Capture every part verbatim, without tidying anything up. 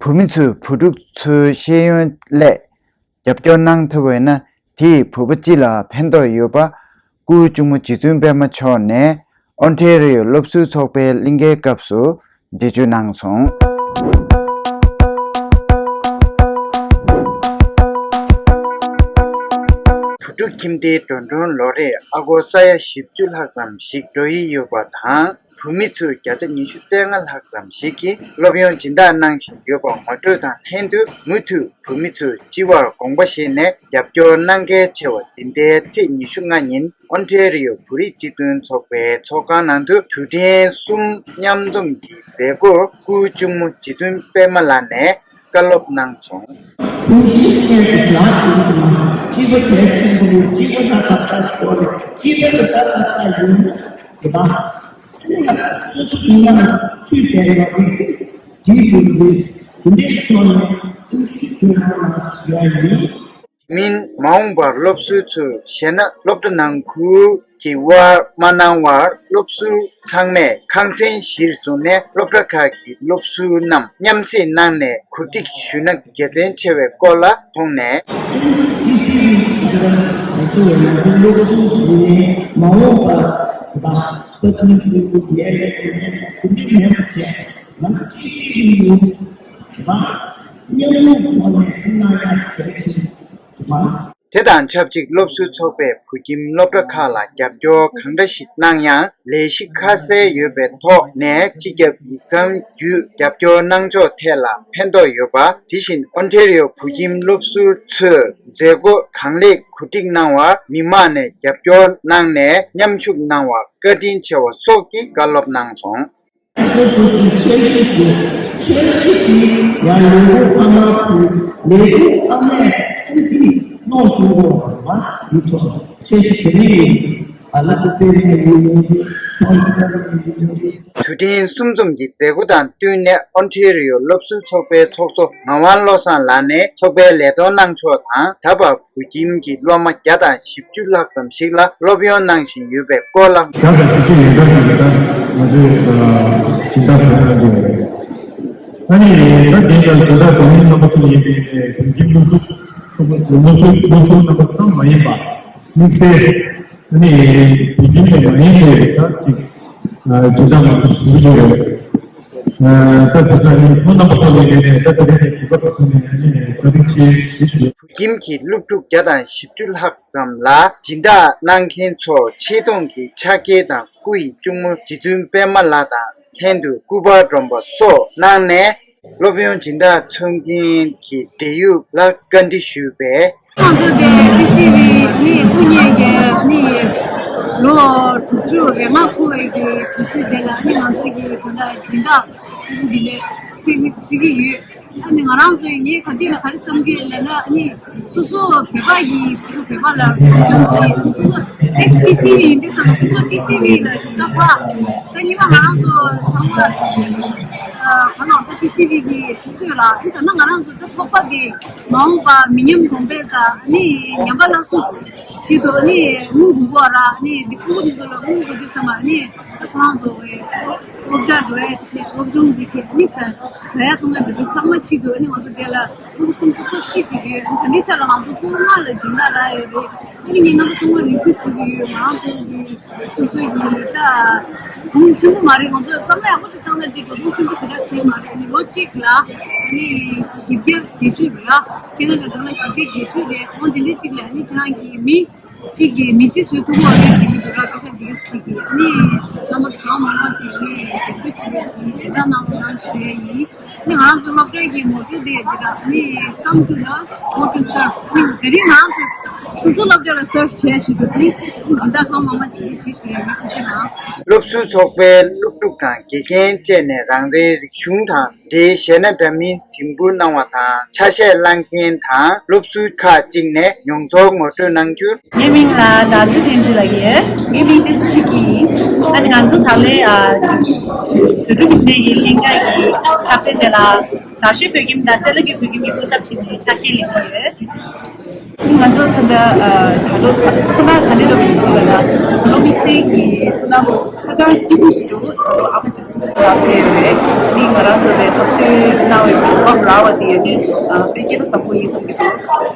བོད་མི་ཚོས་བོད་ཕྲུག་ཚོའི་ཤེས་ཡོན་སླད་རྒྱབ་སྐྱོར་གནང་ཐུབ་པ་ཡིན་ན། དེས་བོད་པ་སྤྱི་ལ་ཕན་ཐོགས་ཡོད་པ། སྐུའི་གཅུང་མོ་རྗེ་བཙུན་པད་མ་མཆོག་ནས་ཨོན་ཊེ་རི་ཡོ་སློབ་ཟུར་ཚོགས་པའི་གླིང་གའི་སྐབས་སུ་འགྲེལ་བརྗོད་གནང་སོང་། བོད་ཕྲུག་ཁྱིམ་སྡེའི་འགྲོ་གྲོན་ལོ་རེར་ཨ་སྒོར་ས་ཡ་བཞི་བཅུ་ལྷག་ཙམ་ཞིག་འགྲོ་ཡི་ཡོད་པ་དང་། བོད་མི་ཚོས་བརྒྱ་ཆ་ཉི་ཤུ་རྩ་ལྔ་ལྷག་ཙམ་ཞིག་གིས་སློབ་ཡོན་སྦྱིན་བདག་གནང་བཞིན་ཡོད་པ་ངོ་སྤྲོད་དང་ལྷན་དུ། མུ་མཐུད་བོད་མི་ཚོས་སྤྱི་བར་དགོངས་པ་བཞེས་ནས་རྒྱབ་སྐྱོར་གནང་གལ་ཆེ་བ། འདི་ཟླའི་ཚེས་ཉི་ཤུ་ལྔ་ཉིན་ཨོན་ཊེ་རི་ཡོ་བོད་རིགས་སྤྱི་མཐུན་ཚོགས་པའི་ཚོགས་ཁང་ནང་དུ་དུས་དྲན་གསུམ་མཉམ་འཛོམས་ཀྱི་མཛད་སྒོར་སྐུའི་གཅུང་མོ་རྗེ་བཙུན་པད་མ་ལགས་ནས་བཀའ་སློབ་གནང་སོང་། ཀུན་གཞི་གསེར་གྱི་ལྗགས་ཀྱི་དུ་མ་གཅིག་པ་གལ་ཆེན་པོ་ནི་གཅིག་པ་ད་ད་ལྟ་སྐོར་གཅིག་པ་ད་ད་ད་ད་ཡིན་ན་དེ་པ། དེ་ནི་སོ་སོ་ཡིན་ན་ཚུལ་དེ་ཡོད་པའི་འདི་དུ་རེས་དེ་འདྲའི་ཐོག་ནས་ཀུན་གཞི་དུ་མ་ལ་ཞུ་ཡ་ཡིན། མིན། མ་འོངས་པར་སློབ་ཟུར་ཚོས་གཞས་སྣ་སློབ་གྲྭ་ནང་ཁུལ་གྱི་དབར་མ་གནང་བར། སློབ་ཟུར་ཚང་མས་ཁང་ཚན་གཞིར་བཟུང་ནས་སློབ་གྲྭ་ཁག་གི་སློབ་ཟུར་རྣམས་མཉམ་བསྲེས་གནང་ནས་གོ་སྒྲིག་ཞུས་ན་དགེ་མཚན་ཆེ་བའི་སྐོར་ལ་ཐོག་ནས། ཏི་སི་ཝི་ཟེར་བ་ང་ཚོ་ཡང་ང་ཚོའི་སློབ་ཟུར་ཟུར་ནས་མ་འོངས་པར་བ་པ་ཏི་ནི་ཀུན་ཀུན་ཡལ་ཡལ་ཡལ་ཡལ་ཀུན་ཀུན་མེད་པ་བྱས། ང་ཚོ་ཏི་སི་ཝི་ཡིན་བ་མཉམ་རུབ་ཐོག་ནས་གནང་ཡག་གལ་ཆེན་པོ་འདུག་བ། དེ་དང་ཆབས་ཅིག་སློབ་ཟུར་ཚོགས་པས་བོད་ཁྱིམ་སློབ་གྲྭ་ཁག་ལ་རྒྱབ་སྐྱོར་གང་འདྲ་ཞིག་གནང་ཡང་ལས་གཞི་ཁ་གསལ་ཡོད་པའི་ཐོག་ནས་སྤྱི་ཁྱབ་ཡིག་ཚང་བརྒྱུད་རྒྱབ་སྐྱོར་གནང་ཕྱོགས་ཐད་ལ་ཕན་ཐོགས་ཡོད་པ། དེ་བཞིན་ཨོན་ཊེ་རི་ཡོ་བོད་ཁྱིམ་སློབ་ཟུར་ཚོས་མཛད་སྒོ་གང་ལེགས་གོ་སྒྲིག་གནང་བར་མི་མང་ནས་རྒྱབ་སྐྱོར་གནང་ནས་མཉམ་ཞུགས་གནང་བར་བཀའ་དྲིན་ཆེ་བ་སོགས་ཀྱི་བཀའ་སློབ་གནང་སོང་། སོ་སོ་སོའི་འཆར་གཞི་བཟོས། འཆར་གཞི་དེ་ཡང་ལས་ཁུངས་ཨ་མ་ཁུལ་ལས་ཁུངས་ཨ་མས་ཁུལ་དེ་ནང་དུ་འོང་བ་དེ་ཐོག་འཆར་གཞི་དེ་རིང་ཡིན། ཨ་ལ་ཁུ་པེ་རེ་ཡིན་ནོ་ཚོང་ཁུ་པ་རེ་ཡིན་ནོ། དུས་དྲན་གསུམ་འཛོམས་ཀྱི་མཛད་སྒོ་དང་བསྟུན་ནས་ཨོན་ཊེ་རི་ཡོ་སློབ་ཟུར་ཚོགས་པའི་ཚོགས་གཙོ་ངག་དབང་བློ་བཟང་ལགས་ནས་ཚོགས་པའི་ལས་དོན་གནང་ཕྱོགས་དང་། ད་བར་བོད་ཁྱིམ་གྱི་སློབ་མ་བརྒྱ་དང་བཞི་བཅུ་ལྷག་ཙམ་ཞིག་ལ་སློབ་ཡོན་གནང་བཞིན་ཡོད་པའི་སྐོར་ལ། བརྒྱ་དང་བཞི་བཅུ་ཡན་གྲངས་ཅིག་ལ་ད་ང་ཚོས་སྦྱིན་བདག་ཐོབ་གནང་གི་ཡོད་རེད། ཨ་ནི་ད་དེ་ལྟར་སྦྱིན་བདག་དོན་སྙིང་རྣམ་པ་ཚོ་ཡིན་པའི་བོད་ཁྱིམ་སློབ་ཟུར་ཚོགས་པ་སློབ་ཟུར་སློབ་ཟུར་རྣམ་པ་ཙམ་མ་ཡིན་པ་དམིགས་བསལ་ཨ་ནི་བོད་ཁྱིམ་ནས་མ་ཡིན་པའི་ད་ཅིག་སྦྱིན་བདག་མང་པོ་ཞིག་བྱུང་ཡོད། ད་དེ་ས་ནི་ཁོང་རྣམ་པ་ཚོ་ལས་ནས་ད་དེ་རིང་ནས་གོ་སྐབས་བཟུང་ནས་ཨ་ནི་བཀའ་དྲིན་ཆེ་ཞེས་ཞུ། བོད་ཁྱིམ་གྱི་སློབ་ཕྲུག་བརྒྱ་དང་བཞི་བཅུ་ལྷག་ཙམ་ལ་སྦྱིན་བདག་གནང་མཁན་ཚོར་ཆེ་མཐོང་གི་ཕྱག་འཁྱེར་དང་སྐུ་ཡི་གཅུང་མོ་རྗེ་བཙུན་པད་མ་ལགས་དང་ལྷན་དུ་སྐུ་པར་སྒྲོན་པ་སོགས་གནང་ནས་སློབ་ཡོན་སྦྱིན་བདག་འཚོལ་མཁན་གྱི་འབྲེལ་ཡོད་ལ་བཀའ་འདྲི་ཞུས་པས། ང་ཚོ་དེ་ཏི་སི་ཝི་ནི་སྐུ་ཉིད་ཀྱི་ནི་ལོ་དྲུག་ཅུ་རེ་ལྔ་འཁོར་བའི་གི་དུས་ཚོད་དེ་ལ་ནི་ང་ཚོ་གི་ད་ལྟ་སྦྱིན་བདག་སྐུ་འདི་ལས་ཚིག་ཚིག་གི་ཡོད། ཨ་ནི་ང་རང་ཚོའི་ངས་ག་དུས་ལ་ག་རེ་བསམ་གྱི་ཡོད་ལབ་ན། ཨ་ནི་སོ་སོ་བོད་པ་ཡིན། སོ་སོ་བོད་པ་ལ་སྐྱོན་བྱེད། སོ་སོ་ཨེགས་ཊི་སི་ཝི་ཡིན་དུས་ཙམ་སོ་སོ་ཏི་སི་ཝི་ལ་བཀག་པ། ད་ཉི་མ་ང་རང་ཚོ་ཚང་མ་ཨ་ག་ལ་ད་ཏི་སི་ཝི་གི་སྲོལ་ལ། ཨ་ནི་ད་ནང་ང་རང་ཚོ་ད་ཚོགས་པ་དེ་མ་འོངས་པ་མི་ཉམས་གོང་འཕེལ་དང་ཨ་ནི་ཉམས་པ་སླར་གསོ་ཆེད་དུ་ཨ་ནི་དངུལ་དགོས་པ་ར། ཨ་ནི་འདི་ཕྲུ་གུ་དེ་ཚོ་ལ་དངུལ་དགོས་དུས་ཙམ་ཨ་ནི། ད་ཁོ་རང་ཚོ་བའི་སློབ་གྲྭ་འགྲོ་ཡ་ཆེད། སློབ་སྦྱོང་གི་ཆེད། ཨ་ནི་ཟ་ཟ་ཡ་བཏུང་ཡ་དེ་ཚོ་ཚང་མ་ཆེད་དུ་ཨ་ནི་ང་ཚོ་དེ་ལ་ཕྲུ་གུ་སུམ་ཅུ་སོ་བཞི་ཅིག་ཡོད། ཨ་ནི་ད་ལྟའི་ཆ་ལ་ང་ཚོ་ཕྲུ་གུ་ལྔ་ལ་སྦྱིན་བདག་རག་ཡོད་རེད། ཨ་ནི་ངས་རྣམ་པ་ཚང་མར་རེ་སྐུལ་ཞུ་གི་ཡོད། ང་རང་ཚོ་གི་སོ་སོ་ཡི་ད་གོང་ཆེན་པོ་མ་རེད། ང་ཚོ་བསམ་བློ་ཡག་པོ་ཅིག་བཏང་ན་འདི་འགྲོ་སོང་ཆེན་པོ་ཞེ་དྲག་དེ་མ་རེད། ཨ་ནི་ལོ་གཅིག་ལ་ཨ་ནི་བཞི་བརྒྱ་བརྒྱད་ཅུ་རེད། ཨ་ཁེ་ན་ཌ་ཌོ་ལར་བཞི་བརྒྱ་བརྒྱད་ཅུ་རེད། འོ་དེ་འདྲའི་གཅིག་ལ་ཨ་ནི་ཁྱེད་རང་གི་མི་གཅིག་གིས་མི་ཚེ་བཟོ་ཐུབ་པ་རེད་བྱེད་ཀྱི་འདུག་ར། པེ་ཤ་འདི་ག་ཅིག་གིས་ཨ་ནི་རྣམ་པ་ཚོ་གང་མང་མང་ཅིག་ཨ་ནི་རྒྱབ་སྐྱོར་བྱེད་རོགས་བྱེད། དེ་དག་གནང་རོགས་གནང་ཞུ་ཡ་ཡིན། ཨ་ནི་ང་རང་ཚོ་སློབ་གྲྭའི་གི་མོ་ཊོ་དེ་འདི་ར། ཨ་ནི་come to learn, go to serve. ཨ་ནི་དེ་རིང་ང་རང་ཚོ་སོ་སོ་སློབ་གྲྭ་ལ་སརབ་བྱེད་ཡ་ཆེད་དུ་ཨ་ནི་སྦྱིན་བདག་གང་མང་མང་བྱེད་ཀྱི་ཞེས་ཞུ་ཡ་ཡིན། ཐུགས་རྗེ་གནང་། སློབ་ཟུར་ཚོགས་པའི་སློབ་ཕྲུག་དང་དགེ་རྒན་བཅས་ནས་རང་རེའི་རིག་གཞུང་དང་འབྲེལ་གཞས་སྣ་འདྲ་མིན་གཟིགས་འབུལ་གནང་བ་དང་། ཆ་ཤས་བླངས་མཁན་དང་སློབ་ཟུར་ཁག་ཅིག་ནས་མྱོང་ཚོར་ངོ་སྤྲོད་གནང་རྒྱུར། ངའི་མིང་ལ་ཟླ་ཚེ་བསྟན་འཛིན་ལབ་ཀྱི་ཡོད། ངའི་མིང་བསྟན་འཛིན་ཆོས་སྐྱིད་ཡིན། ཨ་ནི་ང་ཚོ་ད་ལོའི་ཨ་བོད་ཕྲུག་སྡེ་བའི་གླིང་ག་གི་འཁྲབ་སྟོན་དེ་ལ་དར་ཤོད་བོད་ཁྱིམ་དང་སེ་ལ་གི་བོད་ཁྱིམ་གྱི་སྐུ་ཚབ་བྱས་ནས་ཆ་ཤས་ལེན་གྱི་ཡོད། ང་ཚོ་ད་ལྟ་ཨ་ད་ལོ་ཚ་ཚོད་ལྟ་ག་འདྲ་སློབ་ཞིག་འདུག་ལབ་ན། ད་ལོ་དམིགས་བསལ་གྱི་ཚོད་ལྟ་ ཧ་ཅང་སྐྱིད་པོ་ཞིག་འདུག་ཨ་མ་རྗེ་བཙུན་མའི་ལ་ཕེབས་པས་ནི་ང་རང་ཚོ་ལ་འཁྲབ་སྟོན་གནང་བའི་གོ་སྐབས་རག་པ་དེ་ནི་དཔེ་སྐལ་བ་བཟང་པོ་ཡིན་བསམ་གྱི་འདུག་ང་ཚོའི་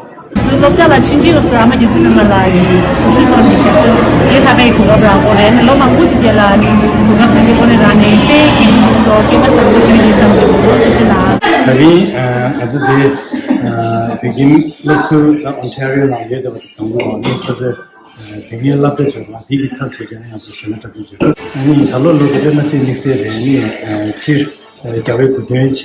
སློབ་གྲྭ་ལ་ཆུང་ཆུང་སྐབས་སུ་ཨ་མ་རྗེ་བཙུན་མའི་ལ་ཡི་དུས་ཚོད་ཐོག་ནས་ཞབས་བརྟན་དེ་ལྷག་པའི་གོ་སྐབས་རག་གོ་རེད་ནི་ལོ་མང་པོ་ཞིག་རྗེས་ལ་ནི་གོ་སྐབས་དེ་འདི་ཁོ་ནས་རག་ནས་དཔེ་སྐྱིད་པོ་ཚོ་སྐལ་བ་བཟང་པོ་ཞིག་ཡིན་བསམ་གྱི་འདུག་ཐུགས་རྗེ་གནང་། ད་རིང་ང་ཚོ་འདི་བོད་ཁྱིམ་སློབ་ཟུར་ཨོན་ཊ་རི་ཡོ་ནང་ཡོད་བསྡད་པ་དང་པོ་ནི་ས་ས། དེ་སྔའི་སློབ་གྲྭ་ཆེན་མོ་དེ་གི་ཚབ་བྱས་ཀྱང་ང་ཚོ་ཞུ་ན་སྤྲོ་པོ་བྱོས། ཨ་ནི་ད་ལོ་ལོ་དེ་དཔེ་མ་སྲིད་དམིགས་བསལ་རེད། ཨ་ནི་སྤྱིར་རྒྱལ་བའི་གོ་སྟོན་བྱས།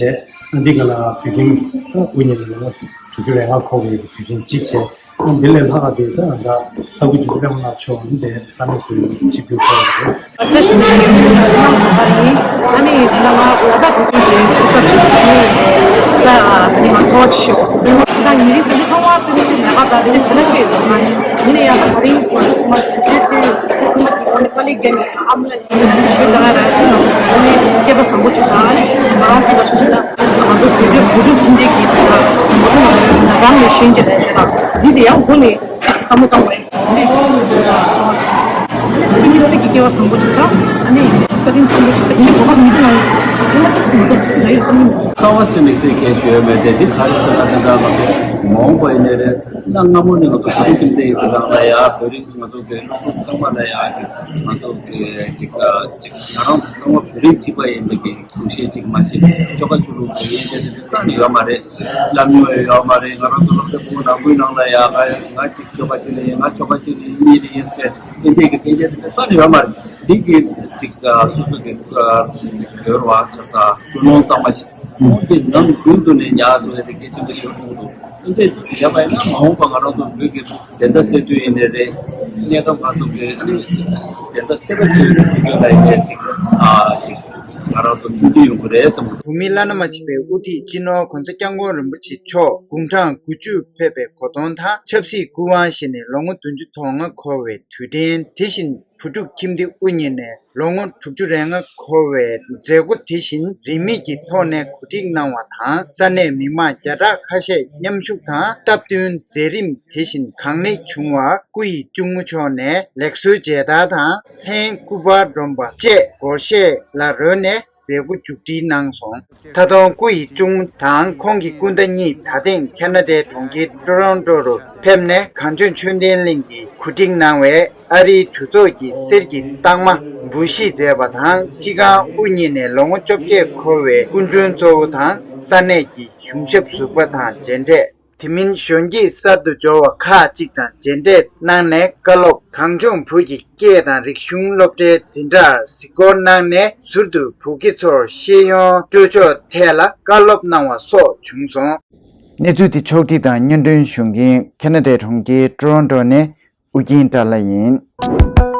ཨ་འདི་ག་ལ་བོད་ཁྱིམ་དབུ་བརྙེས་ནས་ལོ་ངོ་དྲུག་ཅུ་རེ་ལྔ་འཁོར་བའི་དུས་ཆེན་གཅིག་བྱས། ཨ་འདི་ལས་ལྷག་དེ་ད་ད་ལྷ་སྐུ་འཇུ་བླ་མ་ལགས་མཆོག་ནི་དེ་ས་གནས་སུ་ཆིབས་བསྒྱུར་འཁོར་བ་རེད། བཀྲ་ཤིས་བདེ་ལེགས། ང་ཚོ་ནང་གྲོང་པ་ཡིན། ཨ་ནི་ད་ང་ལ་དྭགས་བོད་ཁྱིམ་གྱི་སྐུ་ཚབ་ཞིག་ཡིན། ད་ད་ནི་ང་ཚོ་ཅི་ཞིག་འོ་སོང་། ད་ཉིན་རེ་ཚོ་ཚང་མ་དཔེ་མི་སྲིད་ལས་ཀ་ད་དེ་ནི་བྱ་ན་དཔེ་ཡོད་མ་རེད། ཡིན་ན་ཡང་ད་ད་རིང་ང་ཚོ་ཚང་མ་དུས་ཚོད་དེ་ཚང་མ་གི་ངོ་ནས་དཀའ་ལས་བརྒྱབ་ནས་ཨ་མ་ལགས་ཀྱིས་ཞུས་ད་ག་ར་དེ་ནང་ཚོ་ནས་སྐལ་པ་བཟང་པོ་ཅིག་དང་ནི་ང་རང་ཚོ་ལ་ཞིག་ད་ང་ཚོ་བོད་རིགས་བོད་རིགས་ཚོ་འདི་གི་ད་ངོ་ཚ་ནང་ནང་ནས་ཤེས་ཀྱི་རེད་ཞེས་དང་འདི་དེ་ཡང་སྒོ་ནས་བསམ་བློ་བཏང་བས་འདི་ཚོ་མི་སྲིད་ཀྱི་སྐལ་བ་བཟང་པོ་ཅིག་དང་ཨ་ནི་བཀའ་དྲིན་ཆེན་པོ་ཅིག་དང་འདི་གོ་སྐབས་མི་ཚེ་ནང་ཕན་པ་ཅིག་སོང་འདུག་ད་ཡོད་བསམ་གྱི་འདུག་རྩ་བ་ཟིན་མི་སྲིད་མཁན་ཞུ་ཡ་མེད་དེ་འདི་ག་རེ་ཟེར་ན་ད་ལྟ་ང་ཚོ་མ་འོངས་པ་ཡིན་ནའི་རེད། གནའ་སྔ་མོ་ནས་ང་ཚོ་བོད་རིགས་ཁྱིམ་སྡེ་ཡི་ཁུལ་ནང་ལ་ཡ་བོད་རིགས་ང་ཚོ་གི་སློབ་ཕྲུག་ཚང་མ་ལ་ཡ་ཅིག་ང་ཚོ་གི་ཅིག་ཅིག་ང་རང་ཚོ་ཚང་མ་བོད་རིགས་གཅིག་པ་ཡིན་པའི་གི་གུས་བཤད་ཅིག་མ་བྱེད་ཆོ་ག་ཆོ་ལུགས་དེ་ཡན་ཆད་དེ་རྩ་ནས་ཡོད་མ་རེད། ལབ་མྱོང་ཡང་ཡོད་མ་རེད། ང་རང་ཚོ་སློབ་གྲྭ་ཕྲུ་གུ་ནང་ཁུལ་ནང་ལ་ཡ་ང་ང་ཅིག་ཆོ་ག་ཅིག་ལ་ཡིན། ང་ཆོ་ག་ཅིག་ལ་ཡིན། གཉིས་ལ་ཡིན་ཟེར་ཨེ་འདྲས་ཀྱི་ཐེན་ཅན་དེ་རྩ་ནས་ཡོད་མ་རེད། འདི་གི་ཅིག་སོ་སོ་གི་ཅིག་ཡོད་རེད་བ། ཆ་ས་ཀུན་སློང་གཙང་མ་ཞིག་འོ་དེ་ནམ་རྒྱུན་དུ་ནས་ཉར་འགྲོ་ཡ་དེ་གལ་ཆེན་པོ་ཞིག་མཐོང་འདུག་ཨེ་འདྲས་བྱས་པ་ཡིན་ན་མ་འོངས་པ་ང་རང་ཚོ་བོད་ཀྱི་བདེན་མཐའ་གསལ་དུས་ཡིན་ནའི་རེད། གནས་སྐབས་ང་ཚོ་གི་ཨ་ནི་བདེན་མཐའ་གསལ་རབ་བྱེད་ཡོད་པའི་དུས་ཚོད་ལ་ཡིན་ནའི་ཅིག་ཨ་ཅིག་ང་རང་ཚོ་མཐུན་སྒྲིལ་ཡོང་གི་རེད་བསམ་གི་འདུག་བོད་མིའི་བླ་ན་མ་མཆིས་པའི་དབུ་ཁྲིད་སྤྱི་ནོར་གོང་ས་སྐྱབས་མགོན་རིན་པོ་ཆེ་མཆོག་དགུང་གྲངས་དགུ་བཅུ་ཕེབས་པའི་གོ་སྟོན་དང་ཆབ་སྲིད་སྐུ་དབང་བཞེས་ནས་ལོ་ངོ་བདུན་ཅུ་དོན་ལྔ་འཁོར་བའི་དུས་དྲན། དེ་བཞིན་བུ་ཕྲུག་ཁྱིམ་སྡེ་དབུ་བརྙེས་ནས་ལོ་ངོ་དྲུག་ཅུ་རེ་ལྔ་འཁོར་བའི་མཛད་སྒོ་དེ་བཞིན་རིན་མེད་ཀྱི་ཐོག་ནས་གོ་སྒྲིག་གནང་བ་དང་ས་གནས་མི་མང་བརྒྱ་ཕྲག་ཁ་ཤས་མཉམ་ཞུགས་དང་སྟབས་བསྟུན་མཛད་རིམ་དེ་བཞིན་གང་ལེགས་བྱུང་བར་སྐུ་ཡི་གཅུང་མོ་མཆོག་ནས་ལེགས་གསོལ་མཇལ་དར་དང་ལྷན་སྐུ་པར་སྒྲོན་པ་བཅས་སྒོར་གཞས་ལ་རོལ་ནས་མཛད་སྒོ་མཇུག་སྒྲིལ་གནང་སོང་། ད་དུང་སྐུ་ཡི་གཅུང་མོ་དང་ཁོང་གི་སྐུ་ཟླ་གཉིས་ད་ཐེངས་ཁ་ན་ཌའི་གྲོང་ཁྱེར་ཊོ་རོན་ཊོ་རུ་ཕེབས་ནས་གངས་ལྗོངས་ཆོས་ལྡན་གླིང་གི་གོ་སྒྲིག་གནང་བའི་ཨ་རིའི་གྲོས་ཚོགས་ཀྱི་གསེར་གྱི་རྟགས་མ་འབུལ་བཞེས་མཛད་པ་དང་སྤྱི་ཁང་དབུ་བརྙེས་ནས་ལོ་ངོ་བཅོ་བརྒྱད་འཁོར་བའི་སྐུ་མགྲོན་གཙོ་བོ་དང་ས་གནས་ཀྱི་གཞུང་ཞབས་ཟུར་པ་དང་མཇལ་འཕྲད། དེ་མིན་གཞོན་སྐྱེས་གསར་དུ་འབྱོར་བ་ཁག་ཅིག་དང་མཇལ་འཕྲད་གནང་ནས་བཀའ་སློབ་གངས་ལྗོངས་བོད་ཀྱི་སྐད་དང་རིག་གཞུང་སློབ་གྲྭའི་འཛིན་གྲྭར་གཟིགས་སྐོར་གནང་ནས་ཟུར་དུ་བོད་སྐྱེས་ཚོར་ཤེས་ཡོན་སྤྲོད་ཕྱོགས་ཐད་ལ་བཀའ་སློབ་གནང་བ་སོགས་བྱུང་སོང་། གནས་ཚུལ་དེ་ཕྱོགས་སྒྲིག་དང་སྙན་སྒྲོན་ཞུ་མཁན་ཁ་ན་ཌའི་གྲོང་ཁྱེར་ཊོ་རོན་ཊོ་ནས་ཨུ་རྒྱན་དགྲ་ལྷ་ཡིན།